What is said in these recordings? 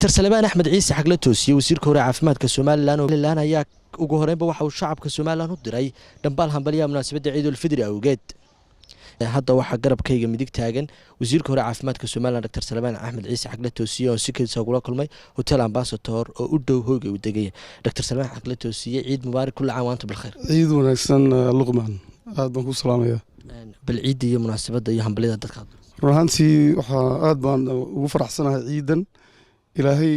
Dr Salebaan Axmed Ciise Xagle Toosiye, wasiirka hore caafimaadka Somalilan, ayaa ugu horeynba waxa uu shacabka Somalilan u diray dhambaal hambalyaha munaasabadda Ciidulfidri awgeed. Hadda waxaa garabkayga midig taagan wasiirka hore caafimaadka Somalilan, Dr Salebaan Axmed Ciise Xagle Toosiye, oo si kedisa ugula kulmay Hotel Ambassador oo u dhow hoyga uu degaya. Dr Salebaan Xagle Toosiye, ciid mubaarak, kulla caam wa antum bilkhayr. Ciid wanaagsan, Luqman, aad baan ku salaamaya. Bal ciidda iyo munaasabadda iyo hambalyada dadka. Run ahaantii waxaa aad baan ugu faraxsanahay ciidan. Ilaahay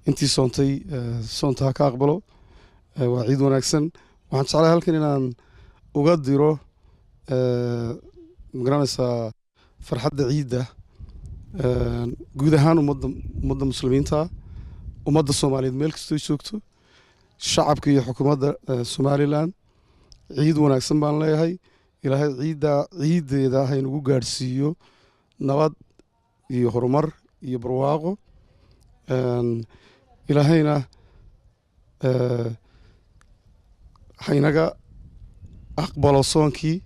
intii soontay soonta ha ka aqbalo. Waa ciid wanaagsan. Waxaan jeclahay halkan inaan uga diro, magaranaysaa, farxadda ciidda guud ahaan ummadda muslimiinta, ummadda Soomaaliyeed meel kastoo joogto, shacabka iyo xukuumadda Somalilan. Ciid wanaagsan baan leeyahay. Ilaahay ciidda ciiddeeda haynagu gaadhsiiyo nabad iyo horumar iyo barwaaqo. Ilaahayna haynaga aqbalo soonkii.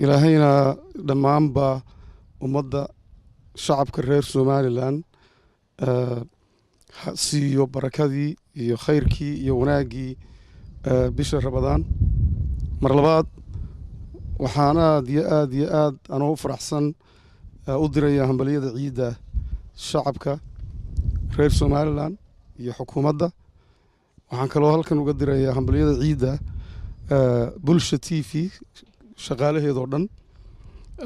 Ilaahayna dhammaanba ummadda shacabka reer Somalilan ha siiyo barakadii iyo khayrkii iyo wanaaggii bisha Ramadaan. Mar labaad waxaan aad iyo aad iyo aad anoo u faraxsan u diraya hambalyada ciidda shacabka reer Somalilan iyo xukuumadda. Waxaan kaloo halkan uga dirayaa hambalyada ciidda Bulsha TV shaqaalaheedoo dhan.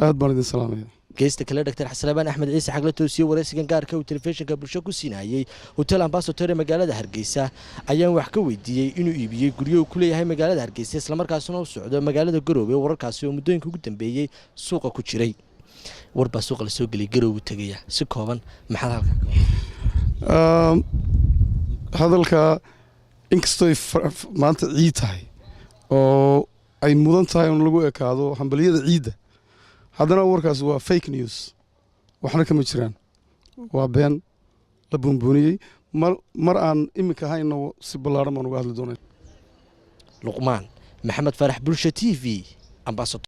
Aad baan idin salaamaya. Geesta kale, Dr Salebaan Axmed Ciise Xagle Toosiye, waraysigan gaarka uu telefishinka Bulsho ku siinayey Hotel Ambassador ee magaalada Hargeysa, ayaan wax ka weydiiyey inuu iibiyey guryo uu ku leeyahay magaalada Hargeysa, islamarkaasina u socdo magaalada Garoowe. Wararkaasi oo muddooyinka ugu dambeeyey suuqa ku jiray, warbaa suuqa la soo geliyay, Garoowe tegaya. Si kooban maxaad halkaa? Hadalka inkastoo ay maanta ciid tahay oo ay mudan tahay in lagu ekaado hambalyada ciidda, haddana warkaas waa fake news, waxna kama jiraan, waa been la buunbuuniyey. Mar aan iminka ahayna si ballaaran baan uga hadli doonay. Luqmaan Maxamed Faarax, Bulsha TV, Ambassador.